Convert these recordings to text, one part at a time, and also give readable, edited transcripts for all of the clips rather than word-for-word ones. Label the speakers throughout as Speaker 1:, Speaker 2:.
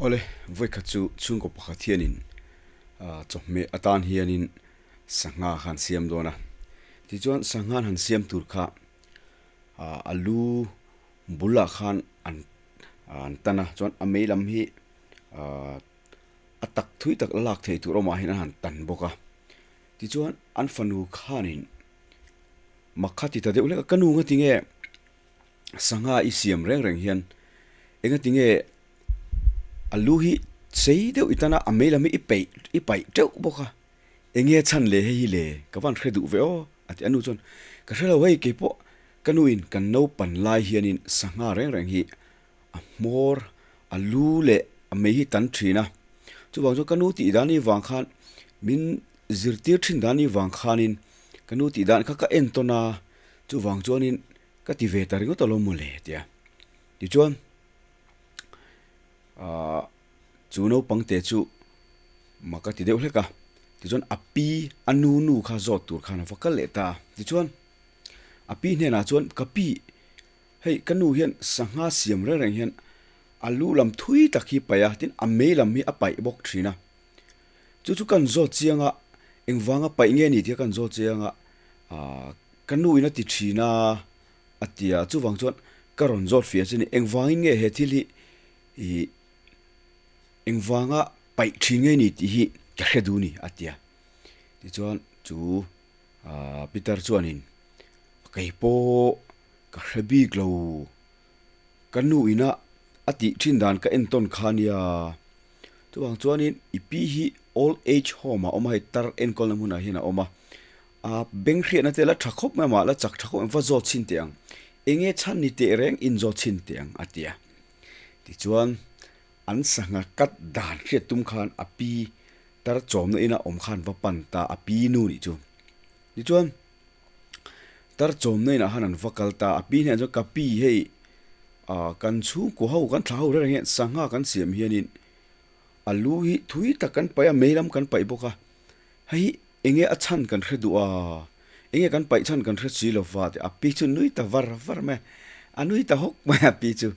Speaker 1: Awle, vawikhat chu chhungkaw pakhat hianin chawhmeh atan hianin sangha kha an siam dawn a. Tichuan sangha an han siam tur kha alu bulah khan an an tan a, chuan a mei lam hi a tak thui tak la lak theih tur awmah hian an han tan bawk a. Tichuan an fanu khanin mak kha ti ta deuh hlek a, ka nu nga tinge sangha i siam reng reng hian enga tinge a lu hi sei deuh i tan a, a mei lam hi i peih i paih teuh bawk a, enge chhan le hei hi le ka van hre duh ve aw a ti a nu chuan ka hre lo hei keipawh ka nu in kan naupan lai hianin sangha reng reng hi a hmawr a lu leh a mei hi tan thin a, chuvang chuan ka nu tih dan hi vang khan min zirtir thin dan hi vang khanin ka nu tih dan kha ka en tawn a, chuvang chuanin ka ti ve ta ringawt alawm mawle tia tichuan ahh chu naupang te chu mak a ti deuh hlek a tichuan a pi a nu nu kha zawt tur khan a va kal leh ta a tichuan a pi hnenah chuan ka pi hei ka nu hian sangha siam reng reng hian a lu lam thui tak hi paih a tin a mei lam hi a paih bawk thin a chu chu kan zawt chiang a engvanga paih nge ni tih kha kan zawt chiang a ahh ka nu in a ti thin a a ti a chuvang chuan ka rawn zawt fiah che ni engvangin nge he thil hi ih engvanga paih thin nge ni tih hi ka hre duh ni a ti a tichuan chu ahh Peter chuanin keipawh ka hre bik lo ka nu ina a tih thin dan ka entawn kha nia chuvang chuanin i pi hi old age home ah a awm a hei tar enkawlna hmunah hian a awm a A beng hriatna te la tha khawp mai mah la chak tha khawp mai va zawt chhin teh ang. Enge chhan ni teh reng in zawt chhin teh ang a ti a. Tichuan an sangha kat dan hriat tum khan a pi tar chawmna ina awm khan va pan ta a pi nu nih chu. Tichuan tar chawmna inah khan an va kal ta a pi hnenah chuan ka pi hei ah kan chhungkua ho kan thla ho reng reng hian sangha kan siam hianin a lu hi thui tak kan paih a mei lam kan paih bawk a hei hi Enge a chhan kan hre duh a, enge kan paih chhan kan hre si lo va tih a pi chu nui ta var var mai a, a nui ta hawk mai a pi chu.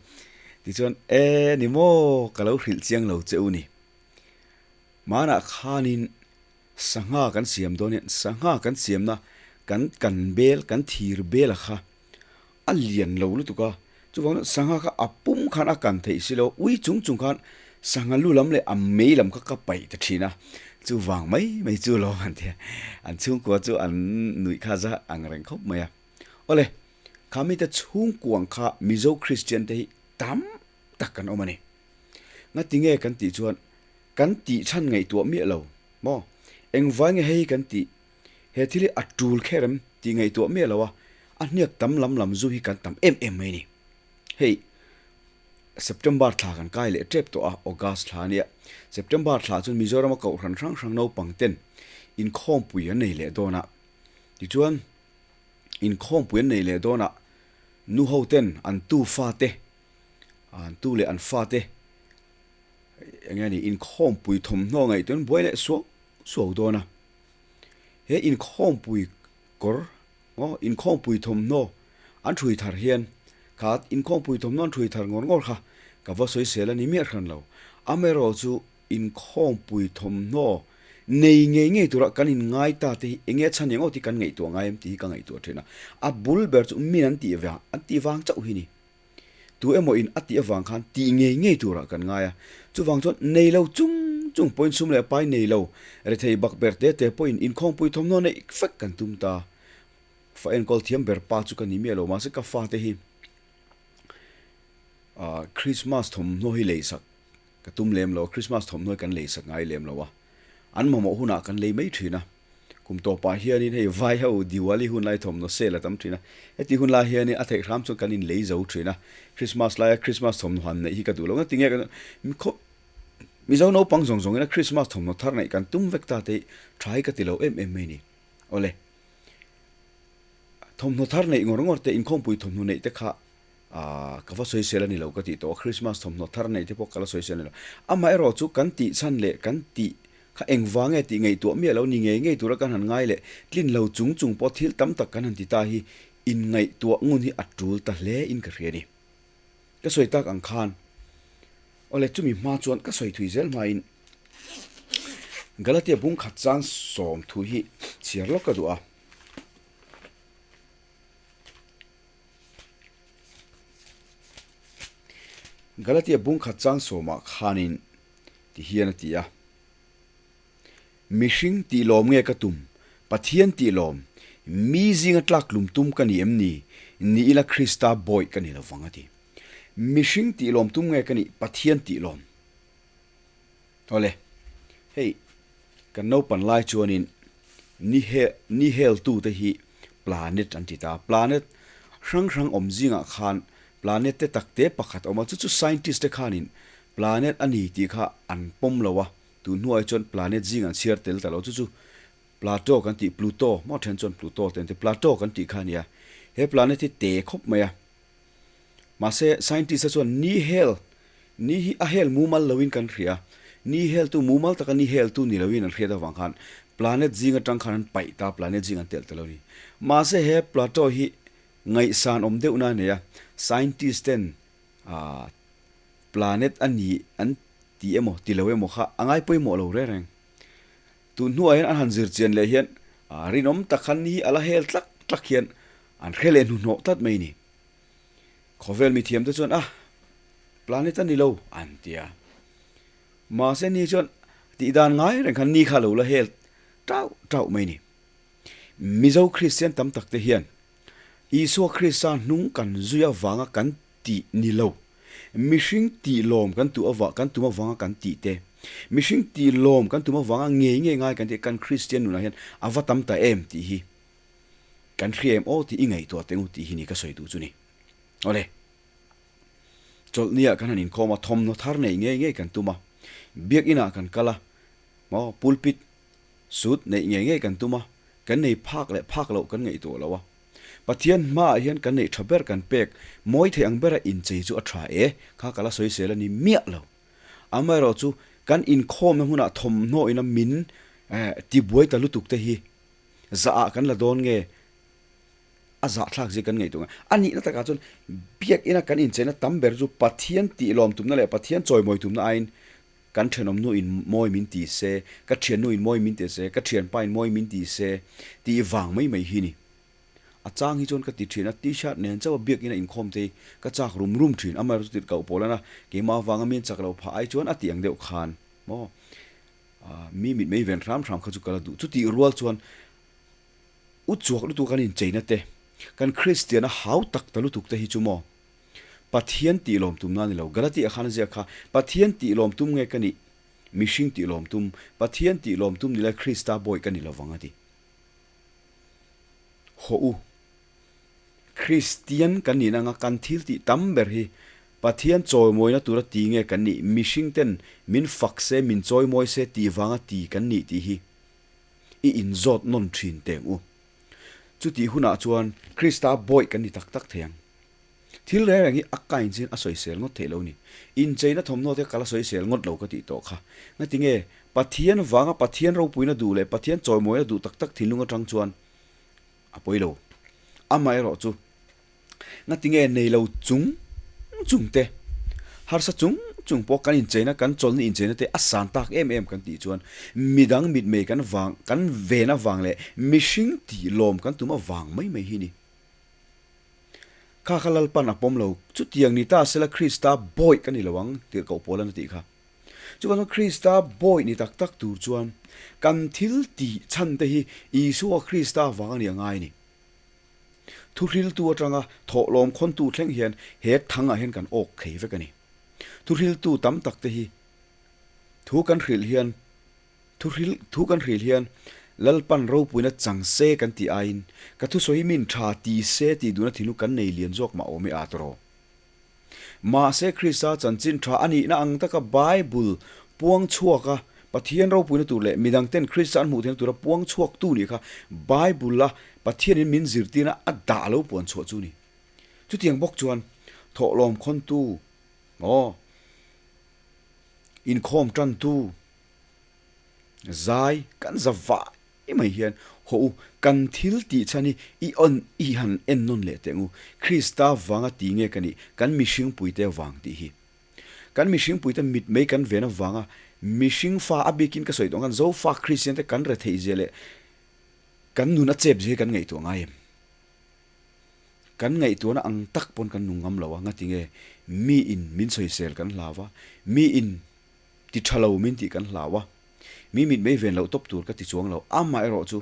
Speaker 1: Tichuan, E ni maw, ka lo hrilh chiang lo che u ni. Hmanah khanin sangha kan siam dawn hian sangha kan siamna kan kan bel, kan thir bel a kha a lian lo lutuk a, chuvang chuan sangha kha a pum khan a kan theih si lo, ui chung chung khan sangha lu lam leh a mei lam kha ka paih ta thin a, chuvang mai mai chu lo an ti a, an chhungkua chu an nuih kha za ang reng khawp mai a. Awle, kha mite chhungkuang kha Mizo Kristian te hi tam tak kan awm a ni. Ngatinge kan tih chuan kan tih chhan ngaihtuah miah lo maw? Engvai nge hei kan tih He thil hi a tul kher em tih ngaihtuah miah lo a, a hniak tam lam lam zu hi kan tam em em mai a ni. Hei, September thla kan kai leh tep tawh a, August thla a nia. September thla chuan Mizorama kohhran hrang hrang naupang ten inkhawmpui an nei leh dawn a. Tichuan, inkhawmpui an nei leh dawn a, nu ho ten an tu fate, an tu leh an fate eng nge ni, inkhawmpui thawmhnaw ngaihtuah an buai leh suau suau dawn a. He inkhawmpui kawr maw inkhawmpui thawmhnaw an ṭhui thar hian kha inkhawmpui thawmhnaw an ṭhui thar ngawr ngawr kha ka va sawisel a ni miah hran lo. Amaherawh chu inkhawmpui thawmhnaw nei ngei ngei tura kan inngai ta te hi enge chhan eng aw tih kan ngaihtuah ngai em tih hi ka ngaihtuah ṭhin a. A bul ber chu min an tih vang an tih vang chauh hi ni. Tu emaw in a tih avang khan tih ngei ngei turah kan ngai a, chuvang chuan nei lo chung chung pawhin sum leh pai nei lo, rethei bak ber te te pawhin inkhawmpui thawmhnaw neih vek kan tum ta. Fa enkawl thiam ber pa chu ka ni miah lo, mahse ka fate hi ah Christmas thawmhnaw hi leisak ka tum lem lo a, Christmas thawmhnaw hi kan leisak ngai lem lo a, an mamawh hunah kan lei mai thin a. Kum tawpah hianin hei vai ho Diwali hun lai thawmhnaw sale a tam thin a, heti hun lai hianin a theih hram chuan kan inlei zo thin a, Christmas laia Christmas thawmhnaw han neih hi ka duh lo ngati nge kan khaw Mizo naupang zawng zawngin a Christmas thawmhnaw thar neih kan tum vek ta te hi tha hi ka ti lo em em mai ni. Awle, thawmhnaw thar neih ngawr ngawr te inkhawmpui thawmhnaw neih te kha aah ka va sawisel a ni lo ka tih tawh a, Christmas thawmhnaw thar neih te pawh ka la sawisel a ni lo. Amaherawh chu kan tih chhan leh kan tih Kha engvang nge tih ngaihtuah miah lo ni ngei ngei tura kan han ngai leh tlin lo chung chung pawh thil tam tak kan han ti ta hi inngaihtuah ngun hi a tul ta hle in ka hria a ni. Ka sawi tak ang khan Awle, chumi hma chuan ka sawi thui zel hmain Galatia bung khat chang sawm thu hi chhiar lawk ka duh a. Galatia bung khat chang sawmah khanin ti hian a ti a, Mihring tih lawm nge ka tum? Pathian tih lawm? Mi zinga tlak lum tum ka ni em ni? Ni ila Krista bawih ka ni lo vang a ti. Mihring tih lawm tum nge ka nih? Pathian tih lawm? Awle, hei kan naupan lai chuanin ni he ni heltute hi planet an ti ta. Planet hrang hrang awm zingah khan planet te tak te pakhat a awm a, chu chu scientist te khanin planet a ni tih kha an pawm lo a, tun hnuai chuan planet zing an chhiar tel ta lo, chu chu Plato kan tih Pluto, maw then chuan Pluto te an ti, Plato kan tih kha a nia. He planet hi te khawp mai a. Mahse scientist te chuan ni hel, ni hi a hel mumal loin kan hria, ni heltu mumal taka ni heltu ni loin an hriat avang khan planet zing atang khan an paih ta, planet zing an telh ta lo a ni. Mahse he Plato hi ngaihsan awm deuhna a nei a, scientist ten ah planet a ni an ti emaw ti lo emaw kha a ngai pawimawh lo reng reng. Tun hnuah hian an han zir chian leh hian rinawm tak khan ni hi a la hel tlak tlak hian an hre leh hnuhnawh tlat mai ni. Khawvel mithiam te chuan a planet a ni lo an ti a. Mahse ni chuan tih dan ngai reng khan ni kha lo la hel tauh tauh mai ni. Mizo Kristian tam tak te hian Isua Krista hnung kan zui avanga kan tih ni lo. Mihring tih lawm kan tuh avang kan tum avanga kan tih te, mihring tih lawm kan tum avanga ngei ngei ngai kan tih kan Kristian nunah hian a va tam ta em tih hi kan hria em aw tih i ngaihtuah teh u tih hi ni ka sawi duh chu ni. Awle, chawlhniah kan han inkhawm a, thawmhnaw thar neih ngei ngei kan tum a, biakinah kan kal a, maw pulpit Sut neih ngei ngei kan tum a, kan nei phak leh phak loh kan ngaihtuah lo a. Pathian hmaah hian kan neih tha ber kan pek mawi theih ang bera inchei chu a tha e, kha ka la sawisel a ni miah lo. Amaherawh chu kan inkhawmna hmunah thawmhnaw ina min tibuai ta lutuk te hi zahah kan la dawn nge a zahthlak zia kan ngaihtuah nge. A nihna takah chuan biakina kan incheina tam ber chu Pathian tihlawm tumna leh Pathian chawimawi tumna aiin Kan thenawmnu in mawi min ti se, ka thiannu in mawi min ti se, ka thianpa in mawi min ti se tih vang mai mai hi ni. A chang hi chuan ka ti thin a, t-shirt nen chauh a biakin a inkhawm te hi ka chak rum rum thin. Amaherawhchu chu tirhkoh pawl ana keimah avanga mi an chak lo phah ai chuan a tih ang deuh khan maw mi mitmei ven hram hram kha chu ka la duh. Chutih rual chuan u chuak lutuk kan incheina te, kan Kristiana hau tak ta lutuk te hi chu maw Pathian tih lawm tumna a ni lo. Galatia khan a ziak kha, Pathian tih lawm tum nge ka nih? Mihring tih lawm tum. Pathian tih lawm tum ni lai Krista bawi ka ni lovang a ti. Hawh u, Kristian kan nihna anga kan thil tih tam ber hi Pathian chawimawina tura ti nge kan nih? Mihring ten min fak se, min chawimawi se tih vanga ti kan nih tih hi i inzawt nawn thin teng u. Chutih hunah chuan Krista bawi kan ni tak tak thei ang. Thil reng reng hi a kain chin a sawisel ngawt theih lo ni. Incheina thawmhnaw te ka la sawisel ngawt lo ka tih tawh kha. Ngati nge Pathian vanga Pathian ropuina duh leh Pathian chawimawina duh tak tak thinlung atang chuan a pawi lo. Amaherawh chu ngati nge nei lo chung chung te, harsa chung chung pawh kan incheina kan chawlhna incheina te a san tak em em kan tih chuan midang mitmei kan vang kan ven avang leh mihring tih lawm kan tum avang mai mai hi ni. Kha kha Lalpan a pawm lo, chutiang ni ta sela Krista bawih ka ni lo ang, tirhkoh Paula na tih kha. Chuvang chuan Krista bawih ni tak tak tur chuan kan thil tih chhan te hi Isua Krista vang a ni a ngai ni. Thuhriltu atanga thawhlawm khawntu thleng hian he thangah hian kan awk thei vek a ni. Thuhriltu tam tak te hi thu kan hrilh hian Thu hril, thu kan hril hian Lalpan ropuina chang se kan tih aiin ka thusawi hi min tha ti se tih duhna thinlung kan nei lian zawk mah awm e a tawrh. Mahse Krista chanchin tha a nihna ang taka Bible puang chhuaka Pathian ropuina tur leh midang ten Krista an hmuh theihna tura puang chhuaktu nih kha Bible-a Pathianin min zirtirna a dah lo puan chhuah chu ni. Chutiang bawk chuan thawhlawm khawntu, aw, inkhawm tantu, Zai kan za vai mai hian haw u, kan thil tih chhan hi i awn i han en nawn leh teh ang u, Krista vanga ti nge ka nih, kan mihring puite vang tih hi. Kan mihringpuite mit mai kan ven avanga mihring fa a bikin ka sawi tawh ang khan Zofa Kristian te kan retheih zia leh kan nun a chep zia hi kan ngaihtuah ngai em? Kan ngaihtuahna ang tak pawn kan nung ngam lo a, ngatinge mi in min sawisel kan hlau a, mi in ti tha lo min tih kan hlau a, mi mit mei ven loh tawp tur ka ti chuang lo, amaherawh chu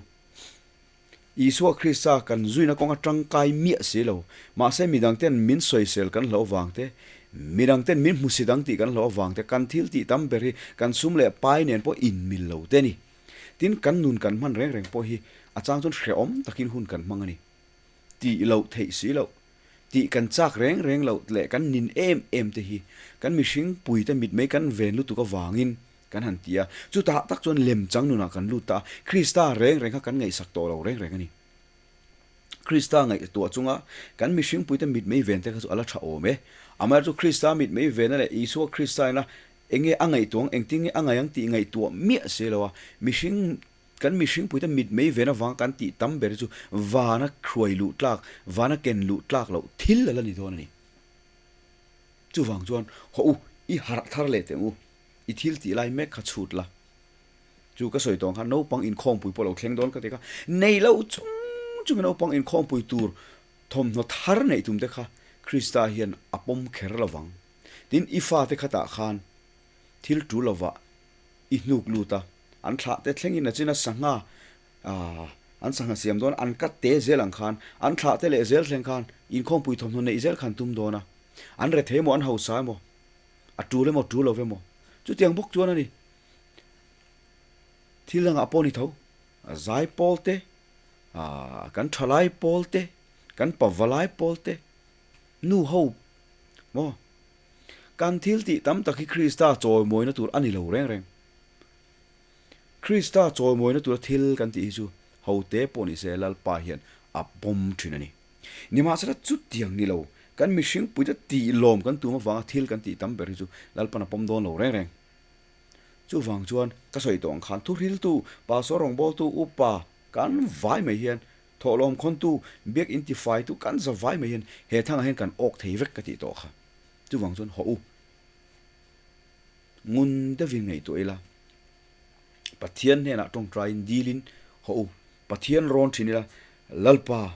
Speaker 1: Isua Krista kan zuina kawnga tangkai miah si lo, mahse midang ten min sawisel kan hlauh avang te, midang ten min hmusit ang tih kan hlauh avang te, kan thil tih tam ber hi kan sum leh pai nen pawh inmil lo te a ni. Tin, kan nun kan hman reng reng pawh hi a chang chuan hrehawm takin hun kan hmang a ni. Tih loh theih si loh, tih kan chak reng reng loh leh kan nin em em te hi kan mihring puite mitmei kan ven lutuk avangin kan han ti a. Chutah tak chuan lemchang nunah kan lut ta a, Krista reng reng kha kan ngaihsak tawh lo reng reng a ni. Krista ngaihtuah chunga kan mihring puite mitmei ven te kha chu a la tha awm e. Amaherawhchu Krista mitmei vena leh Isua Krista ina Enge a ngaihtuah ang, engtin nge a ngaih ang tih ngaihtuah miah si lo a, mihring, kan mihringpuite mit mei ven avanga kan tih tam ber hi chu vana hruai luh tlak, vana ken luh tlak loh thil a la ni dawn a ni. Chuvang chuan, hawh u, i harh thar leh teh ang u, i thil tih lai mek kha chhut la. Chu ka sawi tawh ang khan naupang inkhawmpui pawh lo thleng dawn ka ti kha, nei lo chung chungin naupang inkhawmpui tur thawmhnaw thar neih tum te kha Krista hian a pawm kher lo vang. Tin, i fate khatah khan thil tul lovah i hnuk lut a, an thlah te thlengin a chin a sangha an sangha siam dawn an kat te zel ang khan an thlah te leh zel thleng khan inkhawmpui thawmhnaw neih zel khan tum dawn a, an rethei emaw an hausa emaw a tul emaw tul lo emaw chutiang bawk chuan a ni. Thil dangah pawh ni tho, zai pawl te, kan thalai pawl te, kan pavalai pawl te, Nu ho maw? Kan thil tih tam tak hi Krista chawimawina tur a ni lo reng reng. Krista chawimawina tura thil kan tih hi chu hote pawh ni se Lalpa hian a pawm thin a ni. Nimahsela chutiang ni lo, kan mihring puite tih lawm kan tum avanga thil kan tih tam ber hi chu Lalpan a pawm dawn lo reng reng. Chuvang chuan ka sawi tawh ang khan thuhriltu, pastor rawngbawltu, upa kan vai mai hian Thawhlawm khawntu, biak in tifaitu kan za vai mai hian he thangah hian kan awk thei vek ka tih tawh kha. Chuvang chuan haw u. Ngun deuhin ngaihtuah ila, Pathian hnenah tawngtaiin dilin haw u. Pathian rawn thin ila, Lalpa,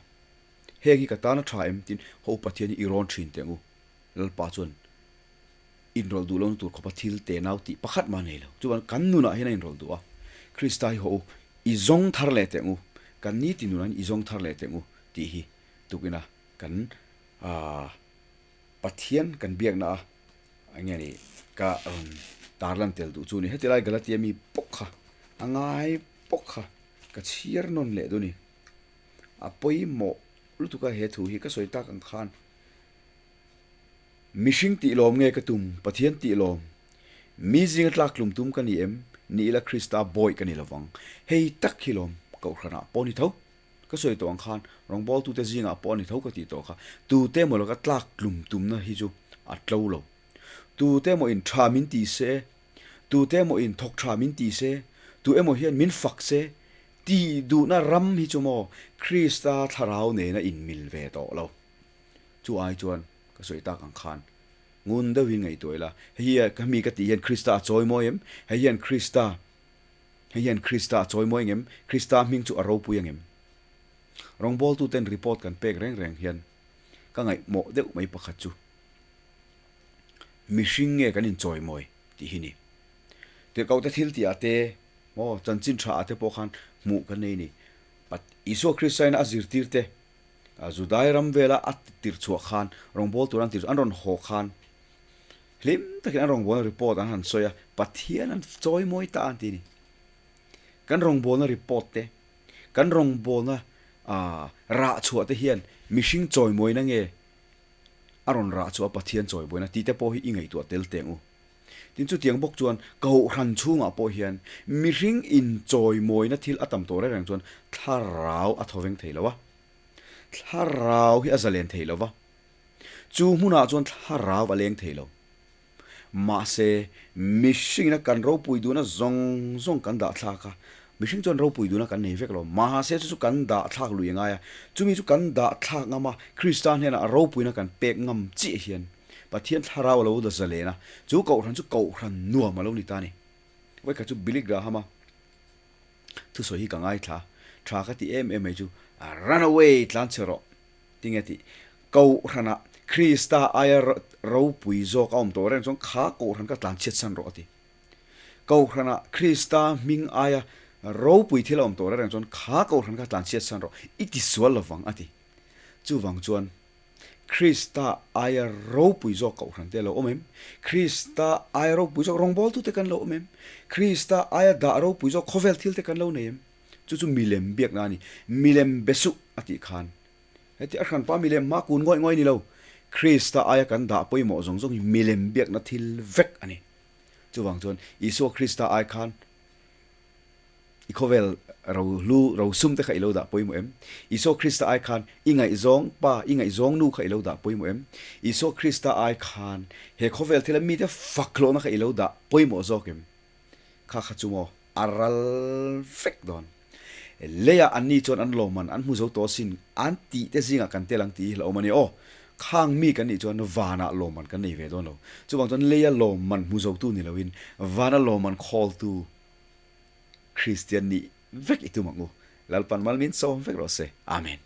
Speaker 1: heng hi ka tana tha em? Tiin haw u Pathian hi i rawn thin teh ang u. Lalpa chuan inrawlh duh lohna tur khawpa thil te nau tih pakhat mah nei lo. Chuan kan nunah hian a inrawlh duh a, Krista hi haw u, i zawng thar leh teh ang u, kan niti nunah hian i zawng thar leh teh ang u tih hi tukina kan aah Pathian kan biakna a eng nge ni ka rawn tarlan tel duh chu ni. Heti lai Galatia mi pawk kha a ngai pawk kha ka chhiar nawn leh duh ni. A pawimawh lutuk a he thu hi ka sawi tak ang khan. Mihring tih lawm nge ka tum? Pathian tih lawm? Mi zinga tlak tlum tum ka ni em? Ni ila Krista bawi ka ni lovang. Hei tak hi lawm Kohhranah pawh ni tho. Ka sawi tawh ang khan rawngbawltute zingah pawh a ni tho ka tih tawh kha. Tute emaw laka tlak tlum tumna hi chu a tlo lo. Tute emaw in tha min ti se, tute emaw in thawk tha min ti se, tu emaw hian min fak se tih duhna ram hi chu maw Krista thlarau nena inmil ve tawh lo. Chu ai chuan ka sawi tak ang khan ngun deuhin ngaihtuah ila, hei hi ka mi ka tih hian Krista a chawi mawi em? Hei hian Krista, hei hian Krista a chawi mawi ang em? Krista hming chu a ropui ang em? Rawngbawltuten report kan pek reng reng hian ka ngaihmawh deuh mai pakhat chu mihring nge kan inchawimawi tih hi ni. Tirhkohte thil tih ah te maw chanchin tha ah te pawh khan hmuh kan nei a ni. Isua Krista in a zirtir te Judai ram vela a tirh chhuah khan rawngbâwl tura an tirh an rawn haw khan hlim takin an rawngbâwlna report an han sawi a, Pathian an chawi mawi ta an ti a ni. Kan rawngbâwlna report te, kan rawngbâwlna rah chhuah te hian mihring chawimawina nge a rawn rah chhuah a Pathian chawimawina tih te pawh hi i ngaihtuah tel teh ang u. Tin chutiang bawk chuan Kohhran chhungah pawh hian mihring inchawimawina thil a tam tawh reng reng chuan thlarau a thawveng thei lo a, thlarau hi a zalen thei lo va, chu hmunah chuan thlarau a leng thei lo. Mahse, mihringina kan ropui duhna zawng zawng kan dah thlak a, mihring chuan ropui duhna kan nei vek lo, mahse chu chu kan dah thlak lui a ngai a, chumi chu kan dah thlak ngam a, Krista hnenah ropuina kan pek ngam chiah hian. Pathian thlarau a lo la zalen a, chu kohhran chu kohhran nuam a lo ni ta a ni. Vawikhat chu Billy Graham-a thusawi hi ka ngaithla a, tha ka ti em em mai chu, Run away, tlan chhe rawh, tinge tih kohhranah Krista aia ropui zawk a awm tawh reng chuan kha kohhran ka tlan chhiat san rawh a ti. Kohhranah Krista hming aia ropui thil a awm tawh reng chuan kha kohhran kha tlan chhiat san rawh, i ti sual lovang a ti. Chuvang chuan Krista aia ropui zawk kohhran te a lo awm em? Krista aia ropui zawk rawngbawltute kan lo awm em? Krista aia dah ropui zawk khawvel thil te kan lo nei em? Chu chu milem biakna a ni. Milem be suh a tih khan heti a hranpa milem hma kun ngawih ngawih a ni lo. Krista aia kan dah pawimawh zawng zawng hi milem biakna thil vek a ni. Chuvang chuan Isua Krista ai khan i khawvel ro hlu ro sum te kha i lo dah pawimawh em? Isua Krista ai khan i ngaihzawng pa, i ngaihzawng nu kha i lo dah pawimawh em? Isua Krista ai khan he khawvel thila mite fak hlawhna kha i lo dah pawimawh zawk em? Kha kha chu maw a ral vek dawn. Leiah anni chuan an lawmman an hmu zo tawh asin, an tih te zingah kan tel ang tih hi hlauhawm a ni. Aw, khang mi kan nih chuan vanah lawmman kan nei ve dawn lo. Chuvang chuan leia lawmman hmu zotu ni loin vana lawmman khawltu Kristian nih vek i tum ang u. Lalpan mal min sawm vek rawh se. Amen.